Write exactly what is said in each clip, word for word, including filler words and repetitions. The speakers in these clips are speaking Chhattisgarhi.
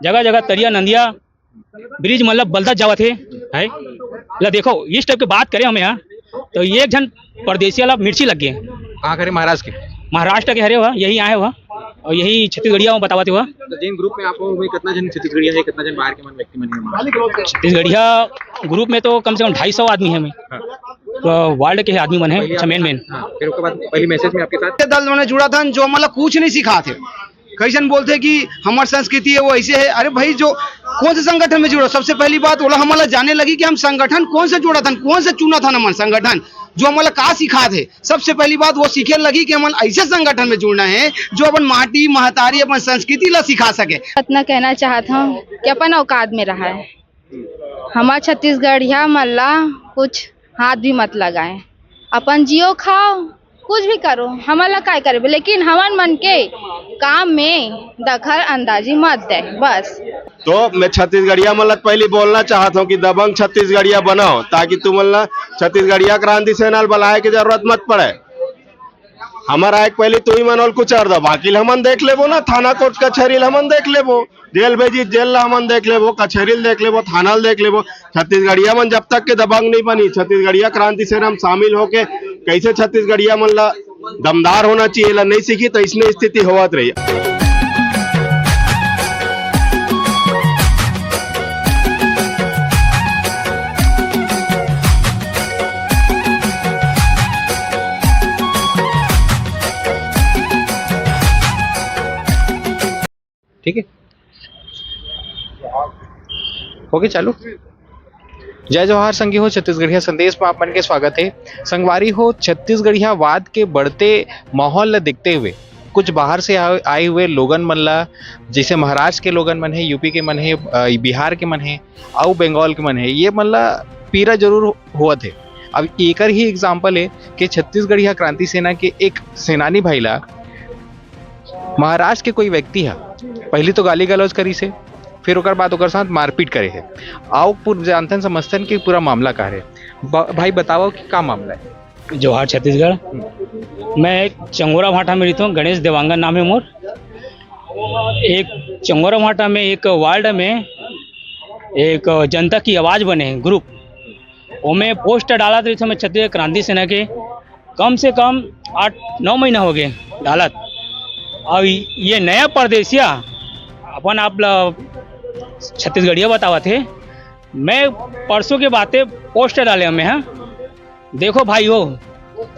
जगह जगह तरिया नंदिया, ब्रिज मतलब बलदत जावत हे, है। ला देखो, इस टाइप के बात करें हमें यहाँ, तो ये एक झन परदेसिया ला मिर्ची लग गए। कहाँ करे? महाराष्ट्र के। महाराष्ट्र के हरे हुआ, यही आए हुआ और यही छत्तीसगढ़िया में बतावत हुआ। तो जिन ग्रुप में आप हो, वही कितना जन छत्तीसगढ़िया है, कितना जन बाहर के मन व्यक्ति मन है वहाँ? छत्तीसगढ़िया ग्रुप में तो कम से कम ढाई सौ आदमी है। मैं हाँ। तो वर्ल्ड के आदमी मन है। पहले अच्छा, आप मेन मेन। हाँ, फिर उसके बाद पहली मैसेज में आपके साथ दल में जुड़ा था, जो मतलब कुछ नहीं सिखा थे। कैसन बोलते कि हमार संस्कृति है, वो ऐसे है। अरे भाई, जो कौन से संगठन में जुड़ा? सबसे पहली बात, ओला हमन ला जाने लगी कि हम संगठन कौन से जोड़ा थन, कौन से चुना थन हमन संगठन, जो हमन ला का सिखात हे। सबसे पहली बात, वो सीखे लगी कि हमन ऐसे संगठन में जुड़ना है, जो अपन माटी, महतारी, अपन संस्कृति ला सिखा सके। इतना कहना चाहत हूँ कि अपन औकात में रहा है। हमार छत्तीसगढ़िया मन ला कुछ हाथ भी मत लगाए। अपन जियो खाओ, कुछ भी करो, हमन ला काय करबे, लेकिन हमन मन के काम में दखल अंदाजी मत दे, बस। तो मैं छत्तीसगढ़िया मन ला पहली बोलना चाहत हूँ कि दबंग छत्तीसगढ़िया बनाओ, ताकि तुमन ला छत्तीसगढ़िया क्रांति सेना ल बुलाए के जरूरत मत पड़े। हमर आए के पहली तुही मन ओल कुचर दो, बाकी ल हमन देख लेबो ना, थाना कोर्ट कचहरी ल हमन देख लेबो, जेल भेजी जेल ला हमन देख लेबो, कचहरी ल देख लेबो, थाना ल देख लेबो। छत्तीसगढ़िया मन जब तक के दबंग नहीं बनी, छत्तीसगढ़िया क्रांति सेना में शामिल होके कैसे छत्तीसगढ़िया मन ला दमदार होना चाहिए, ला नहीं सीखी तो इसने स्थिति होवत रही। ठीक है, हो गया चालू। जय जोहार संगी हो, छत्तीसगढ़िया संदेश में आप मन के स्वागत है। संगवारी हो, छत्तीसगढ़िया वाद के बढ़ते माहौल ला देखते हुए कुछ बाहर से आए, आए हुए लोगन मन ला, जैसे महाराष्ट्र के लोगन मन है, यूपी के मन है, अ, बिहार के मन है, अउ बंगाल के मन है, ये मन ला पीरा जरूर होवत है। अब एकर ही एग्जाम्पल है कि छत्तीसगढ़िया क्रांति सेना के एक सेनानी भाई ला महाराष्ट्र के कोई व्यक्ति ह पहली तो गाली गलौज करिस हे, फिर ओकर बाद ओकर साथ मारपीट करे हे। आओ पूर-, जानथन समझथन कि पूरा मामला का हरे। ब-, भाई बताओ कि का मामला है? जोहार छत्तीसगढ़। मैं चंगोरा भाटा में रहता हूँ, गणेश देवांगन नाम है मोर। एक चंगोरा भाटा में एक वार्ड में एक जनता की आवाज़ बने ग्रुप, ओमे पोस्ट डालत रहिथों मैं छत्तीसगढ़ क्रांति सेना के, कम से कम आठ नौ महीना हो गए डालत। अब ये नया परदेसिया अपन आप ला छत्तीसगढ़िया बतावत हे। मैं परसों के बाते पोस्ट डाले हमें, हाँ, देखो भाई हो,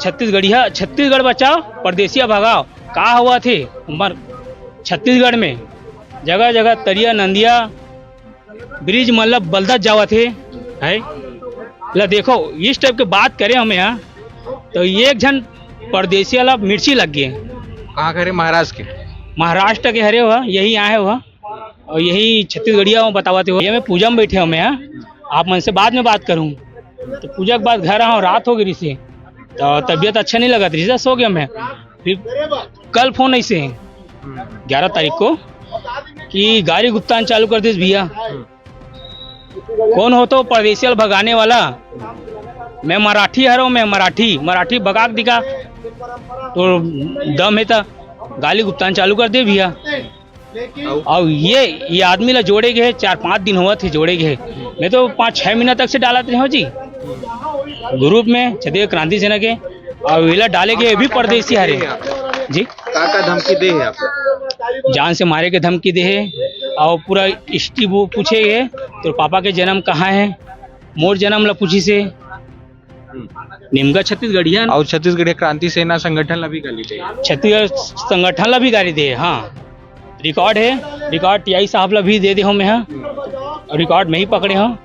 छत्तीसगढ़िया, छत्तीसगढ़ बचाओ, परदेसिया भगाओ। का हुआ थे हमार छत्तीसगढ़ में जगह जगह तरिया नंदिया ब्रिज मतलब बलदत जावत हे, है। ला देखो, इस टाइप के बात करे हमें यहाँ, तो एक झन परदेसिया ला मिर्ची लग गए। कहाँ के हरे? महाराष्ट्र के। महाराष्ट्र के हरे हुआ, यही आए हुआ और यही छत्तीसगढ़िया में बतावत हुआ। ये मैं पूजा में बैठे हमें यहाँ, आप मन से बाद में बात करूँ। तो पूजा के बाद घर आऊँ, रात हो गई से, तो तबीयत अच्छा नहीं लगा, रिश्ता सो गया मैं। फिर कल फोन ऐसे ग्यारह तारीख को कि गाड़ी गुप्तान चालू कर दिस भैया। कौन हो तो परदेसिया ल भगाने वाला? मैं मराठी हरो, मैं मराठी, मराठी भगा के दिखा। तो दम है तो गाली गुप्तान चालू कर दे भैया। अब ये, ये आदमी ला जोड़े गए, चार पाँच दिन हुआ थे जोड़े गए। मैं तो पाँच छः महीना तक से डालत रहे हो जी ग्रुप में छत्तीसगढ़ क्रांति सेना के, और वेला डाले गए भी परदेसी हरे जी। का का धमकी दे है आपको? जान से मारे के धमकी दे है और पूरा हिस्ट्री वो पूछे है, तो पापा के जन्म कहाँ है, मोर जन्म ला पूछी से। निमगा छत्तीसगढ़िया और छत्तीसगढ़िया क्रांति सेना संगठन ला भी गाली दे। छत्तीसगढ़ संगठन ला भी गाली दे, हाँ। रिकॉर्ड है, रिकॉर्ड टीआई साहब ला भी दे दे हमें, हाँ। और रिकॉर्ड में ही पकड़े हो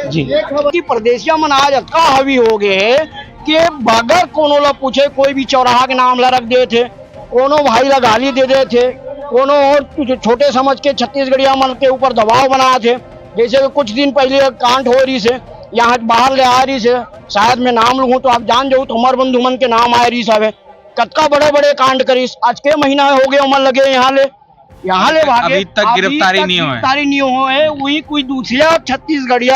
जी। कि परदेसिया मन आज अतका हावी हो गए हे कि बगैर कोनो ला पूछे कोई भी चौराहा के नाम ला रख देत हे, कोनो भाई ला गाली दे देत हे, कोनो और कुछ छोटे समझ के छत्तीसगढ़िया मन के ऊपर दबाव बनात हे। जैसे कि कुछ दिन पहले एक कांड हो रही से, यहाँ बाहर ले आ रही से, शायद मैं नाम लूँ तो आप जान जाऊ, तो हमारे बंधु मन के नाम आए रही सब है। कतका बड़े बड़े कांड करिस, आज के महीना हो गए उमन लगे यहाँ ले, यहाँ ले भागे, अभी तक गिरफ्तारी नहीं होए। गिरफ्तारी नहीं होए। वही कोई दूसरा छत्तीसगढ़िया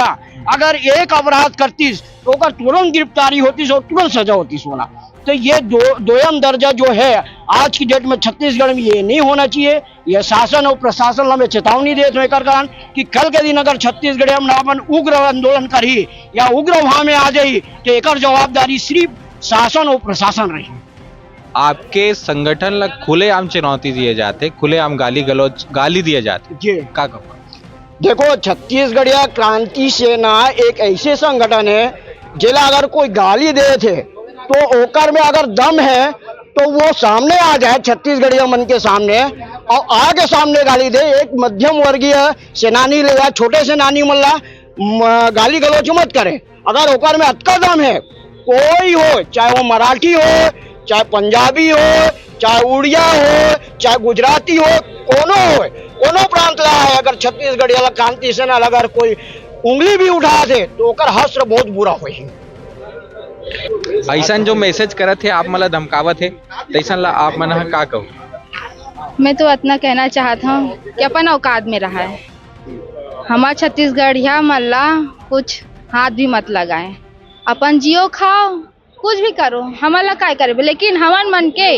अगर एक अपराध करतीस तो ओकर तुरंत गिरफ्तारी होतीस और तुरंत सजा होतीस ओला। तो ये दो दोयम दर्जा जो है आज की डेट में छत्तीसगढ़ में, ये नहीं होना चाहिए। ये शासन और प्रशासन ला मैं चेतावनी देत हूँ एकर कारण कि कल के दिन अगर छत्तीसगढ़िया मन अपन उग्र आंदोलन करही या उग्र भाव में आ जाही, तो एकर जवाबदारी सिर्फ शासन और प्रशासन रही। आपके संगठन ला खुलेआम चुनौती दिए जाते, खुलेआम गाली गलौज, गाली दिए जाते। जी। का कहूँ? देखो, छत्तीसगढ़िया क्रांति सेना एक ऐसे संगठन है, जेला अगर कोई गाली दे थे, तो ओकर में अगर दम है, तो वो सामने आ जाए छत्तीसगढ़िया मन के सामने, और आके सामने गाली दे। एक मध्यम वर्गीय सेनानी ले या छोटे सेनानी मन ला म-, गाली गलौज मत करे। अगर ओकर में अतका दम है, कोई हो, चाहे वो मराठी हो, चाहे पंजाबी हो, चाहे उड़िया हो, चाहे गुजराती हो, कोनो हो, कोनो प्रांत ला है, अगर छत्तीसगढ़िया ला क्रांति सेना ला अगर कोई उंगली भी उठा दे, तो ओकर हश्र बहुत बुरा होही। ऐसन जो मैसेज करत हे, आप मन ला धमकावत हे, तैसन ला आप मन ह का कहू? मैं तो अतना कहना चाहत हूँ कि अपन औकात में रहा है। हमार छत्तीसगढ़िया मन ला कुछ हाथ भी मत लगाए। अपन जियो खाओ, कुछ भी करो, हमन ला काय करे, लेकिन हमन मन के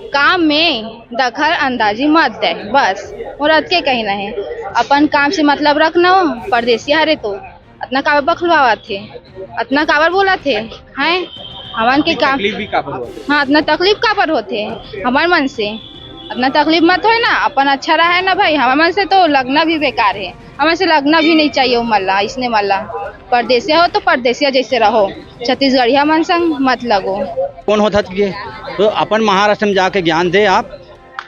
काम में दखल अंदाजी मत दे। बस मोर अतके कहना है, अपन काम से मतलब रखना हो। परदेसिया हरे तो अतना काबर बखलवावत हे, अतना काबर बोलत हे, हैं? हमन के काम तकलीफ भी काबर होथे? हाँ, अतना तकलीफ काबर होथे हमर मन से? अतना तकलीफ मत होय ना, अपन अच्छा रहे ना भाई। हमर मन से तो लगना भी बेकार है, हमर से लगना भी नहीं चाहिए वो मल्ला, इसने मल्ला। परदेसिया हो तो परदेसिया जैसे रहो, छत्तीसगढ़िया मन संग मत लगो। कौन होत हत के? तो अपन महाराष्ट्र में जाके ज्ञान दे आप।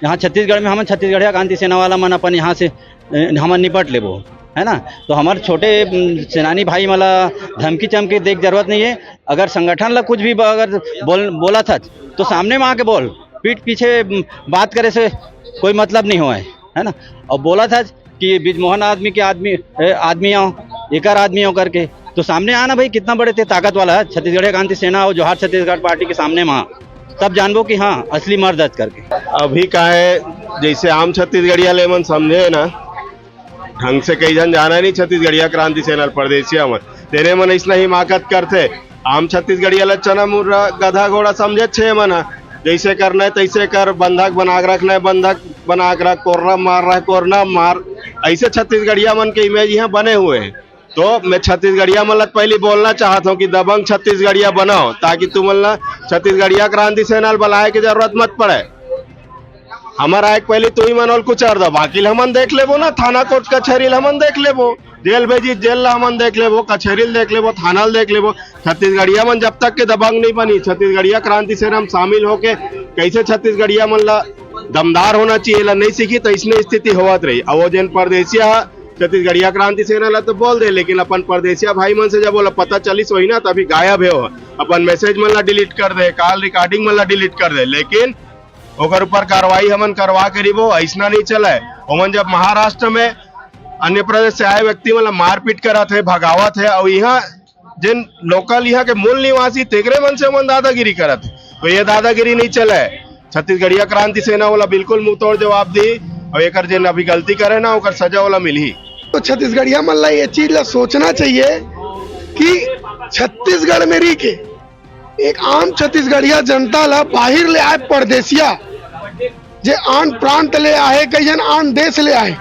यहाँ छत्तीसगढ़ में हमन छत्तीसगढ़िया क्रांति सेना वाला मन अपन यहाँ से, अ, हमन निपट लेबो, है ना? तो हमर छोटे, उम, सेनानी भाई मला धमकी चमकी देख जरूरत नहीं है। अगर संगठन ला कुछ भी ब-, अगर बोल, बोला था तो सामने में आके बोल, पीठ पीछे, उम, बात करे से कोई मतलब नहीं हुआ है, है ना? और बोला था कि ये बृजमोहन आदमी के आदमी, ए, आदमी आओ, एकर आदमी आओ करके। तो सामने आना भाई, कितना बड़े ते ताकत वाला है छत्तीसगढ़िया क्रांति सेना और जोहार छत्तीसगढ़ पार्टी के सामने में, तब जानबो कि हाँ, असली मर्द है करके। अभी का है, जैसे आम छत्तीसगढ़िया ले मन समझे ना, ढंग से कई झन जाना नहीं छत्तीसगढ़िया क्रांति सेना परदेसिया मन, तेने मन इसना हिमाकत करथे। आम छत्तीसगढ़िया ला चना मुर्रा, गधा घोड़ा समझे छे मन ह। जैसे करना है तैसे कर, बंधक बना के रखना है, बंधक बना के रख, कोरना मार रहा है, कोरना मार। ऐसे छत्तीसगढ़िया मन के इमेज यहाँ बने हुए हैं। तो मैं छत्तीसगढ़िया मन ला पहली बोलना चाहत हूँ कि दबंग छत्तीसगढ़िया बनाओ, ताकि तुमन ला छत्तीसगढ़िया क्रांति सेना ला बुलाए के जरूरत मत पड़े। हमर आए के पहले तू ही मनोल कुचर दो, बाकी ल हमन देख लेबो ना, थाना कोर्ट कचहरी ल हमन देख लेबो, जेल भेजी जेल ला हमन देख लेबो, कचहरी ल देख लेबो, थाना ल देख लेबो। छत्तीसगढ़िया मन जब तक के दबंग नहीं बनी, छत्तीसगढ़िया क्रांति सेना में शामिल होके कैसे छत्तीसगढ़िया मन ला दमदार होना चाहिए ला नहीं सीखी, तो इसने स्थिति होवत रही। अब वो जेन परदेसिया ह, छत्तीसगढ़िया क्रांति सेना ला तो बोल दे, लेकिन अपन परदेसिया भाई मन से जब ओला पता चलिस वही ना, तभी गायब है वो। अपन मैसेज मन ला डिलीट कर दे, कॉल रिकॉर्डिंग मन ला डिलीट कर दे, लेकिन ओकर ऊपर कार्रवाई हमन करवा के रिबो, ऐसना नहीं चले। ओमन जब महाराष्ट्र में अन्य प्रदेश से आए व्यक्ति मन ला मारपीट करत है, भगावत है, और यहाँ जिन लोकल यहाँ के मूल निवासी तेकरे मन से ओमन दादागिरी करत है, तो ये दादागिरी नहीं चले। छत्तीसगढ़िया क्रांति सेना वाला बिल्कुल मुंह तोड़ जवाब दी, और एकर जिन अभी गलती करे ना, ओकर सजा वाला मिलही। तो छत्तीसगढ़िया मन ला ये चीज ला सोचना चाहिए कि छत्तीसगढ़ में रही के एक आम छत्तीसगढ़िया जनता ला बाहिर ले आए परदेसिया, जे आन प्रांत ले आहे, कई झन आन देश ले आहे,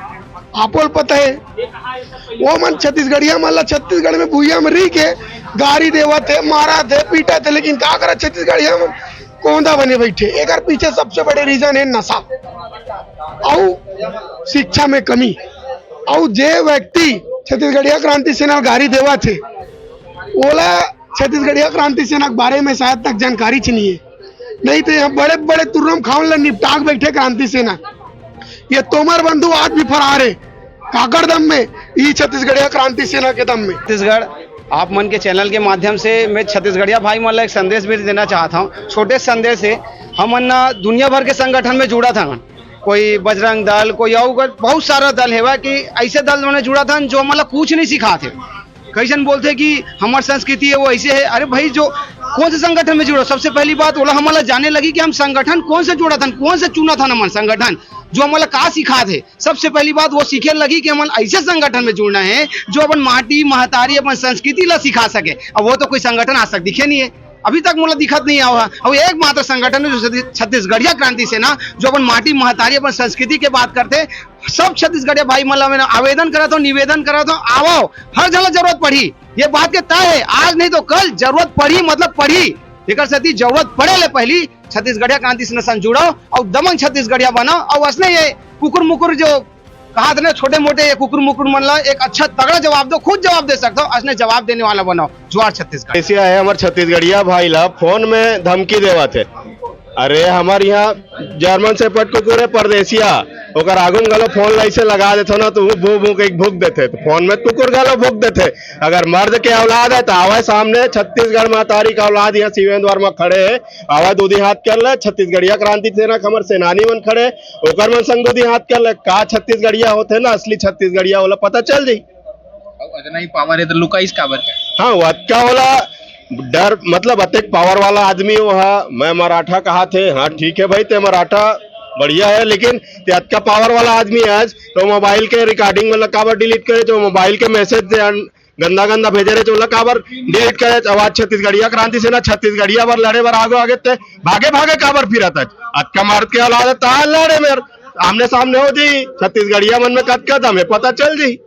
आपो ल पता है। वो मन छत्तीसगढ़िया मन ला छत्तीसगढ़ में भुइया में रही के गारी देवत है, मारत है, पीटत है, लेकिन का करा छत्तीसगढ़िया मन कोंदा बने बैठे। एकर पीछे सबसे बड़े रीजन है नशा, अउ शिक्षा में कमी। अउ जे व्यक्ति छत्तीसगढ़िया क्रांति सेना गारी देवत है, ओला छत्तीसगढ़िया क्रांति सेना के बारे में शायद तक जानकारी च नहीं है। नहीं तो यहाँ बड़े बड़े तुर्रम खावन ला निपटाक बैठे क्रांति सेना। ये तोमर बंधु आज भी फरार है। काकर दम में? ई छत्तीसगढ़िया क्रांति सेना के दम में। छत्तीसगढ़ आप मन के चैनल के माध्यम से मैं छत्तीसगढ़िया भाई मन ला एक संदेश भी देना चाहता हूँ। छोटे संदेश है, हमन ना दुनिया भर के संगठन में जुड़ा था, कोई बजरंग दल, कोई और कोई बहुत सारा दल हेवा कि ऐसे दल मन जुड़ा था जो हमन ला कुछ नहीं सिखाते। कई झन बोलथे कि हमर संस्कृति है वो ऐसे है। अरे भाई, जो कौन से संगठन में जुड़ो, सबसे पहली बात ओला हमन ला जाने लगी कि हम संगठन कौन से जुड़ा था, कौन से चुना था हमन संगठन, जो हमन ला का सिखात है। सबसे पहली बात वो सीखे लगी कि हमन ऐसे संगठन में जुड़ना है जो अपन माटी महतारी अपन संस्कृति ला सिखा सके। अब वो तो कोई संगठन आज तक दिखे नहीं है। अभी तक मोला दिखत नहीं आवा। अउ एकमात्र संगठन हे जो छत्ती-, छत्तीसगढ़िया क्रांति सेना, जो अपन माटी महतारी, अपन संस्कृति के बात करथे। सब छत्तीसगढ़िया भाई मन ला मैं आवेदन करत हौं, निवेदन करत हौं, आवव, हर झन ला जरूरत पड़ही। ये बात के तय हे, आज नहीं तो कल जरूरत पड़ही, मतलब पड़ही। एकर सेती जरूरत पड़े ले पहिली छत्तीसगढ़िया क्रांति सेना संग जुड़व अउ दबंग छत्तीसगढ़िया बनव। अउ असने ये कुकुर मुकुर जो कहा था ना, छोटे मोटे ये कुकुर मुकुर मन ला एक अच्छा तगड़ा जवाब दो, खुद जवाब दे सकता हो, असने जवाब देने वाला बनाओ। जुआर छत्तीसगढ़। एशिया हे हमर छत्तीसगढ़िया भाई ला फोन में धमकी देवत हे। अरे, हमर यहाँ जर्मन शेफर्ड कुकुर हे परदेसिया, ओकर आगू में घलो फोन ला अइसे लगा देथो ना, तो वो भूं भूं के एक भूक देथे, तो फोन में कुकुर घलो भूक देथे। अगर मर्द के औलाद हे, तो आवे सामने, छत्तीसगढ़ महतारी के औलाद यहाँ शिवेंद्र वर्मा खड़े हे, आवा दूधी हाथ कर ले, छत्तीसगढ़िया क्रांति सेना के हमर सेनानी मन खड़े, ओकर मन संग दूधी हाथ कर ले। का छत्तीसगढ़िया होथे ना, असली छत्तीसगढ़िया, ओला पता चल जाई। अउ अतना ही पावर हे तो लुकाइस काबर का? हाँ, वो अतका ओला डर, मतलब अतेक पावर वाला आदमी वो हा। मैं मराठा कहा थे, हाँ ठीक है भाई, ते मराठा बढ़िया है, लेकिन ते अतका पावर वाला आदमी है आज, तो मोबाइल के रिकॉर्डिंग वाला काबर डिलीट करे, जो मोबाइल के मैसेज दे गंदा गंदा भेजे रहे, ओला काबर डिलीट करे? आवाज छत्तीसगढ़िया क्रांति सेना, छत्तीसगढ़िया बर लड़े बर आगे आगे ते भागे भागे काबर फिरत है? अतका मर्द के औलाद है, ता लड़े मेर आमने सामने हो जी, छत्तीसगढ़िया मन में कतका दम है, पता चल जी।